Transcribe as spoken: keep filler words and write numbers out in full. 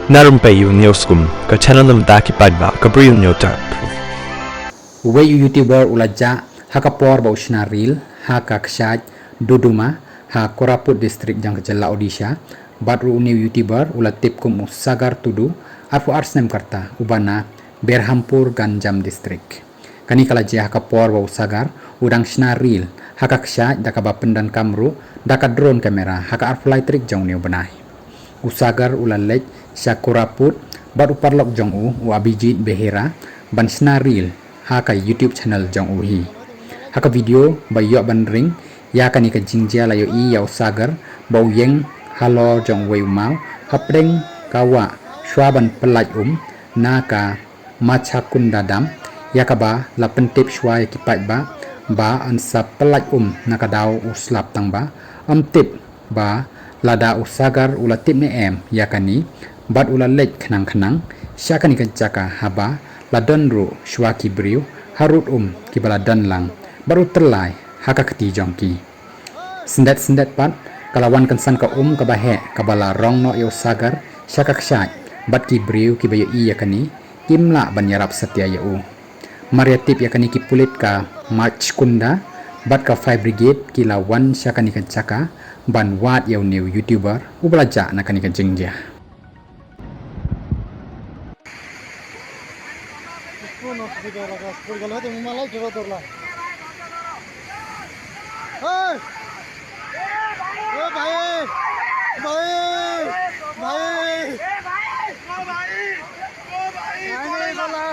Na rympei ïa u News Kum, ka channel na bynta ki paidbah, ka Bri u Newtap. Uwei u YouTuber u la jah ha ka por ba u shna reel ha ka kshaid Duduma ha Koraput District jong ka jylla Odisha, bad ruh une u YouTuber u la tip kum u Sagar Tudu, arphew ar snem ka rta, uba na Berhampur Ganjam District. Kane ka la jia ha ka por ba u Sagar u dang shna reel ha ka kshaid da kaba pyndonkam ruh da ka drone camera ha ka arphew lai tarik jong une u bnai. U Sagar u la leit sha Koraput bad u paralok jong u, u Abhijit Behera, ban shna reel ha ka YouTube channel jong u hi. Ha ka video ba ïoh ban ring ïa kane ka jingjia, la ïohi ïa u Sagar ba u ïeng halor jong uwei u maw hapdeng ka wah shuwa ban pyllait um na ka Machakunda Dam, ïa kaba la pyntip shuwa ïa ki paidbah ba yn sa pyllait um na ka daw u slap, tangba ym tip ba lada u Sagar u la tip ne em ïa kane, bad u la leit khnang khnang sha kane ka jaka, haba la don ruh shuwa ki briew harud um kiba la don lang bad u tyllai ha ka kti jong ki. Syndet syndet pat ka la wan kynsan ka um kaba heh kaba la rong noh ïa u Sagar sha ka kshaid, bad ki briew kiba ïohi ïa kane kim lah ban ïarap satia ïa u. Mar ïa tip ïa kane, ki pulit ka Machakunda bad ka fire brigade ki la wan sha kane ka jaka ban wad ïa une u YouTuber uba la jah na kane ka jingjia. কোন অসুবিধা হলো? গাছ পড়ে গেল, হয়তো মালাই ফেরত ধরলাম। এই! ও ভাই! ভাই! ভাই! ভাই নেই বলা।